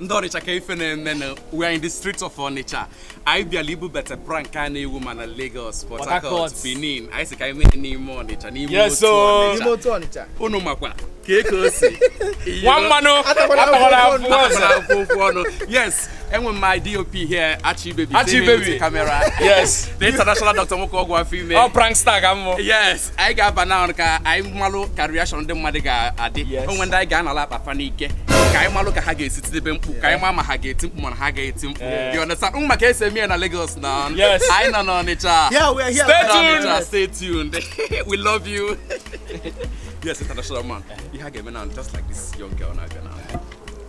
Ndị Ọnịcha, ka ife na-eme na we are in the streets of Onitsha. Anyị bịara ibubata prank a na-ewu mana Lagos, Port Port Harcourt, Harcourt. Benin. Anyị sị ka anyị mee n'ime Ọnịcha, n'ime Yes, otu o. Ọnịcha. N'ime otu Ọnịcha. Unu makwa ka eke o si. Nwa mmanụ Atakwala atakwala akwụkwọ afụ ọzọ. Atakwala akwụkwọ ọnụ. Yes, enwe m my DOP here, Achi Baby. Achi Say hey Baby. to the camera. Yes. The international doctor nwoke ọgwụ afọ ime. Ọ prankster ka mmụ. Yes, anyị ga-aba na ka anyị malụ ka reaction ndị mmadụ ga-adị. Yes. Onwe ndị anyị ga-anala akpa fa n'ike, ka anyị malụ ka ha ga-esi tidebe mkpu, ka anyị ma ma ha ga-eti mkpu mana ha ga-eti mkpu. Yeah. You understand? Ụmụ maka esi eme ya na Lagos na Yes. anyị nọ n'Ọnịcha. Yeah, we are here. Stay Nọ tuned. n'Ọnịcha, stay tuned. We love you. Yes, international man, ihe a ga-eme na just like this young girl na-abịa na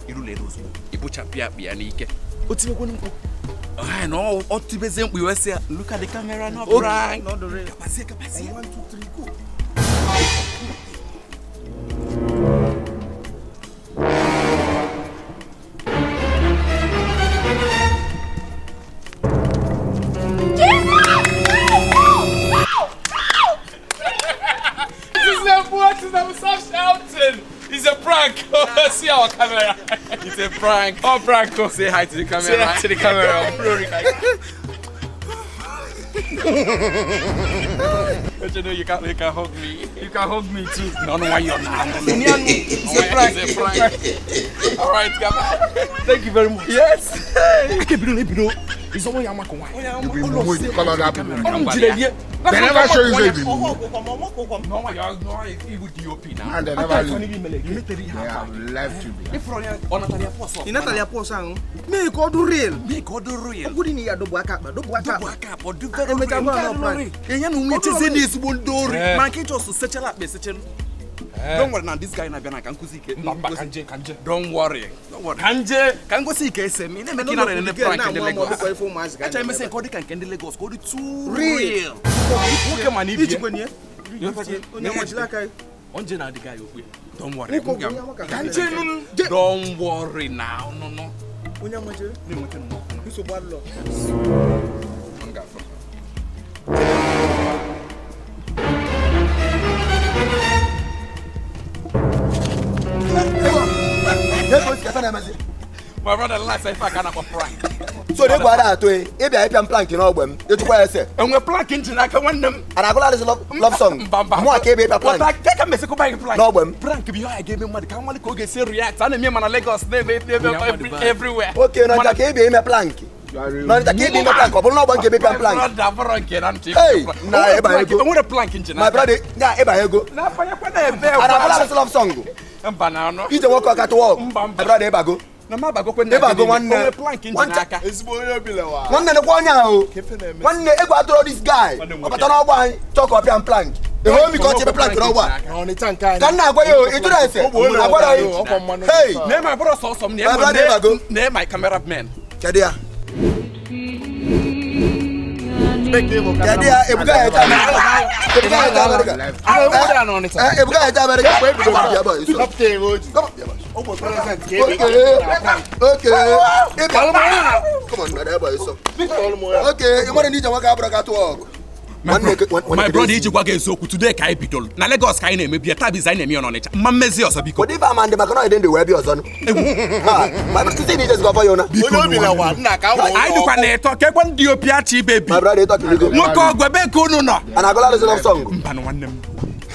irulere ozugbo ịbụchapụ ya akpa ya n'ike, o tibekwenu mkpu. Anyị na ọ tibezie mkpu, iwe sị ya, "Look at the camera, no prank." Not real. Kapazie, kapazie. One, two, three, go. This is a what is that? Stop shouting. It's a prank. See our camera. It's a prank. Oh, prank. Oh. Say hi to the camera. Say hi to the camera. But you know you can hug me. You can hug me too. No, no, why you're not? It's a prank. It's a prank. All right, Gaba. Thank you very much. Yes. Ebido is onye amakọ nwaanyị. You be mumu, you call other people. Ọrụ m jiri rie. They never show you say you be mumu. No, why you're no evil DOP now. And they never leave. You need to They have left you behind. If you're on Natalia Post, Ị natala ya pọs ahụ mee ka ọ dị real. Make all the real. Ọ bụrụ na ya dọbụ aka akpa, dọbụ aka Double akpa. aka akpọ, do very Emecha real. hụ anọ prank. Enye na onwe chezie na ezigbo ndị ori. Eh. Ma nke just sechela akpa esechelu. Don't worry now, this guy na-abịa na ka nkụzi ike. Mba, mba, ka nje, ka nje. Don't worry. Don't worry. Ka nje. Ka ngosi ike ese m, ị na-eme ka ị Nọ na-ene n'okwu prank na-amụ ndị amụ Lagos. ọdụkọ ife ụmụazị ka a Acha emesi na-eme. nke ọ dị ka nke ndị Lagos, ka ọ dị too Real. real. Nwoke ma na ibie. Ijikwa ya. Onye nwachiri aka ya. Onje na-adị gị okwu ya. Don't worry. Nwoke ọ bụ onye amaka Ka nje nụ. Don't worry now. No, no. Onye amachiri. Nsogbu adịlọ. M ga-afụ. My brother, last ife a ka a na-akpọ prank. So na egwu ada atụ ị ịbịa ịpịa m plank n'ọgbe m, ịtụkwa ya ese. Enwe plank njin aka nwanne m. A na-agụla adịsị love song. Mba, mba. Mụ aka ebe ịpịa plank. Wata, ka m esikwa gị plank. N'ọgbe m. Prank bụ ihe a ga-eme mmadụ ka nwale ka ọ ga-esi react. A na-eme mana Lagos na-eme ebe everywhere. Oke n'ọnịcha ka ịbịa ime plank. N'ọnịcha ka ịbịa ime plank, ọ bụrụ n'ọgbe m ka ebe ịpịa m plank. Brother, bụrụ nke na ntị. Hey, na ịba ego. Enwere plank njin My brother, ya ịba ego. Na-afanyekwa na ebe. A na-agụla adịsị love song. Mba na anọ. Ije nwoke ọka tụwa ọgụ. Mba, mba. My brother, ịbago. Na m abagokwe na Ịbago nwanne. Onwe plank njin Nwanta- aka. Ezigbo onye obi lewa. Nwanne nekwa onye ahụ. Nwanne egwu atụrụ this guy. Nwanne m Ọ bata n'ọgba anyị chọọ ka ọ pịa m plank. Ịhụ omi ka ọ chebe plank n'ọgba a. N'Ọnịcha nke anyị. Ka m na-agwa ya o, ị jụrụ ese. Agwara ya. Ọkwa mmanụ. Hey! Na my brother sọsọ m My brother, ịbago. na my camera man. Kedu ya? Kedu ya? Ebuka ya eje Amerịka. Ebuka ya eje Amerịka. Ah, enwere ya n'Ọnịcha. Eh, Ebuka ya eje Amerịka. Bịa boy, so. Dọpụta ego o ji. Come on, bịa boy. Ogbe present ka ebe. Okay, okay. Ịbịa. Come on, brother, boy, so. Okay, ị mara na ije nwoke abụrụ ka tụọ ọgụ. Nwanne nwanne My kedu brother, esi? iji gwa gị eziokwu, today ka anyị bidoro na Lagos ka anyị na-emebi ya, taa bizi anyị na-eme ya n'Ọnịcha mma mmezi ọzọ, biko. Ụdị ife ama ndị maka na ọ dị ndụ wee bịa ọzọ nụ. Ha, my brother, sị na ije zikọ ya ụna. Onye obi lewa nna ka awụ Anyị dịkwa na ịtọ ka ekwe ndị opi Achi Baby. My brother, ịtọ kirigo. Nwoke ọgwụ, ebe ka unu nọ? A na-agụla arụsị love song. Mba na nwanne m.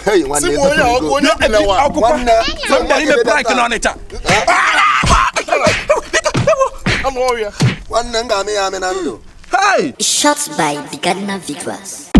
Hey, nwanne, Si ịtọ mụ onye kirigo. ọkụ onye obi lewa. Ọkụkọ Nwanne, so m bịara ime prank n'Ọnịcha. Anụ ọhịa. Nwanne m ga-amị ya amị na ndụ. Hey! Shot by the Gardner Visuals.